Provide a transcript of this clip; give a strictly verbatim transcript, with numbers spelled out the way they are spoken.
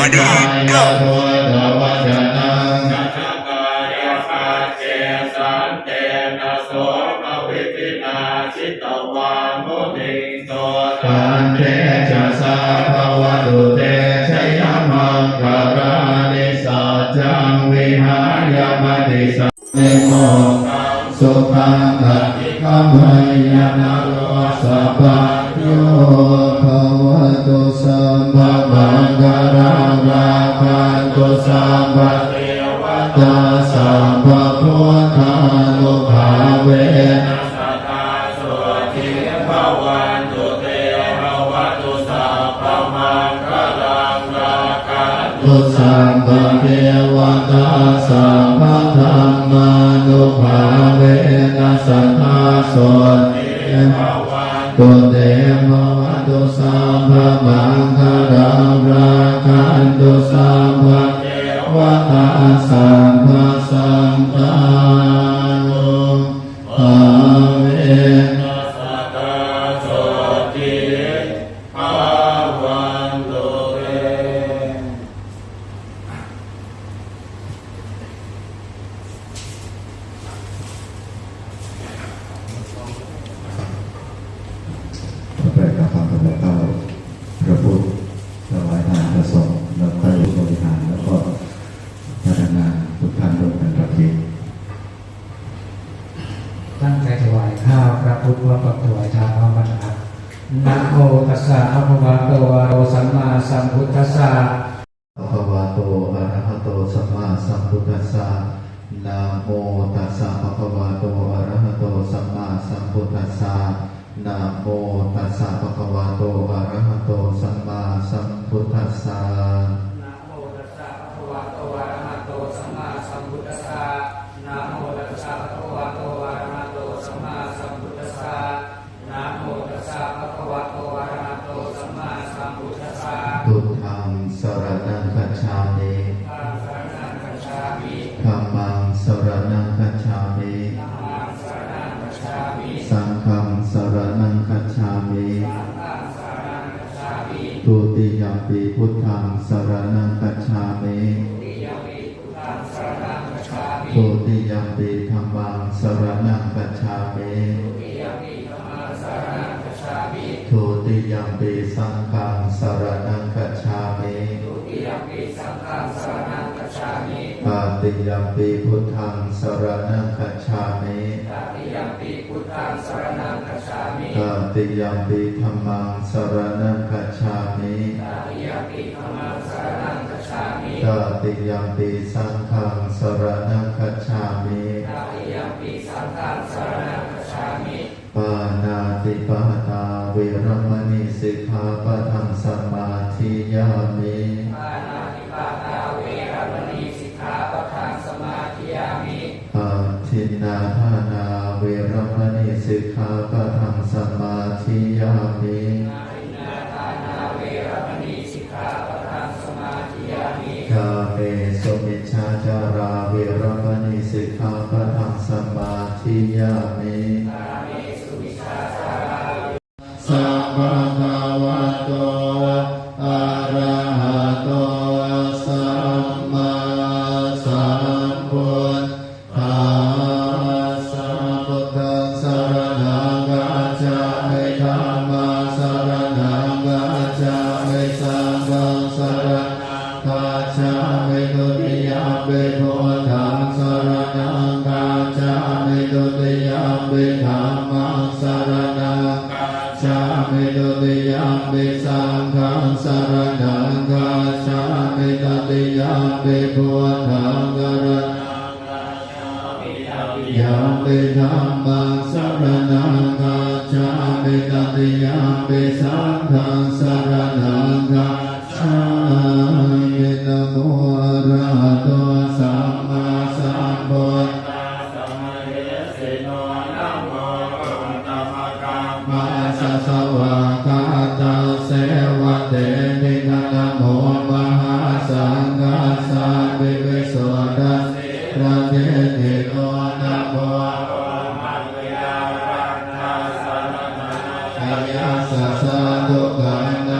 Buddhāya buddhavacanaṃ. Janakāyamajjhe santena somavidhinā jitavā munindo, tantejasā bhavatu te jayamaṅgalāni. Saccaṃ vihāya matisaccakavimokkhāya sukhaṃ adhigameyya naro sapañño. Bhavatu sabbamaṅgalaṃ rakkhantu sabbadevatā sabbabuddhānubhāvena sadā sotthī bhavantu te. Bhavatu sabbamaṅgalaṃ rakkhantu sabbadevatā sabbadhammānubhāvena sadā sotthī bhavantu te. Bhavatu sabbamaṅgalaṃ rakkhantu sabbadevatā sabbasaṅghānu bhāvena sadā sotthī bhavantu te. ต่อไปกราบความถวายข้าวพระพุทธ ถวายทานพระสงฆ์แล้วก็อยู่บริหารแล้วก็พัฒนาทุกท่านร่วมกันรับศีล ตั้งใจถวายข้าวพระพุทธพร้อมกับถวายทานพร้อมกันนะครับ Namo tassa bhagavato arahato sammāsambuddhassa. Bhagavato arahato sammāsambuddhassa. Namo tassa bhagavato arahato sammāsambuddhassa. Namo tassa bhagavato arahato sammāsambuddhassa. Namo tassa bhagavato arahato sammāsambuddhassa. Namo tassa bhagavato arahato sammāsambuddhassa. Namo tassa bhagavato arahato sammāsambuddhassa. Buddhaṃ saraṇaṃ gacchāmi. Buddhaṃ saraṇaṃ gacchāmi. Dhammaṃ saraṇaṃ gacchāmi. Dhammaṃ saraṇaṃ gacchāmi. Saṅghaṃ saraṇaṃ gacchāmi. Saṅghaṃ saraṇaṃ gacchāmi. Dutiyampi buddhaṃ saraṇaṃ gacchāmi. Dutiyampi buddhaṃ saraṇaṃ gacchāmi. Dutiyampi dhammaṃ saraṇaṃ gacchāmi. Dutiyampi dhammaṃ saraṇaṃ gacchāmi. Dutiyampi saṅghaṃ saraṇaṃ gacchāmi. Dutiyampi saṅghaṃ saraṇaṃ gacchāmi. Tatiyampi buddhaṃ saraṇaṃ gacchāmi. Tatiyampi buddhaṃ saraṇaṃ gacchāmi. Tatiyampi dhammaṃ saraṇaṃ gacchāmi. Tatiyampi dhammaṃ saraṇaṃ gacchāmi. Tatiyampi saṅghaṃ saraṇaṃ gacchāmi. Tatiyampi saṅghaṃ saraṇaṃ gacchāmi. Pāṇātipātā veramaṇī sikkhāpadaṃ samādiyāmi. Pāṇātipātā veramaṇī sikkhāpadaṃ samādiyāmi. Adinnādānā veramaṇī sikkhāpadaṃ samādiyāmi. Adinnādānā veramaṇī sikkhāpadaṃ samādiyāmi. Kāmesu micchācārā veramaṇī sikkhāpadaṃ samādiyāmi. Kāmesu micchācārā veramaṇī sa bhagavato arahato sammāsambuddhassa. Buddhaṃ saraṇaṃ gacchāmi. Dhammaṃ saraṇaṃ gacchāmi. Saṅghaṃ saraṇaṃ gacchāmi. Dutiyampi buddhaṃ saraṇaṃ gacchāmi. Dutiyampi dhammaṃ saraṇaṃ gacchāmi. Dutiyampi saṅghaṃ saraṇaṃ gacchāmi. Tatiyampi buddhaṃ saraṇaṃ gacchāmi. Tatiyampi dhammaṃ saraṇaṃ gacchāmi. Tatiyampi saṅghaṃ saraṇaṃ gacchāmi. Namo arahato sammāsambuddhassa mahesino. Namo uttamadhammassa svākkhātasseva tenidha. Namo mahāsaṅghassāpi visuddhasī ladiṭṭhino. Namo lomahaṃsāyassa sādhukaṃ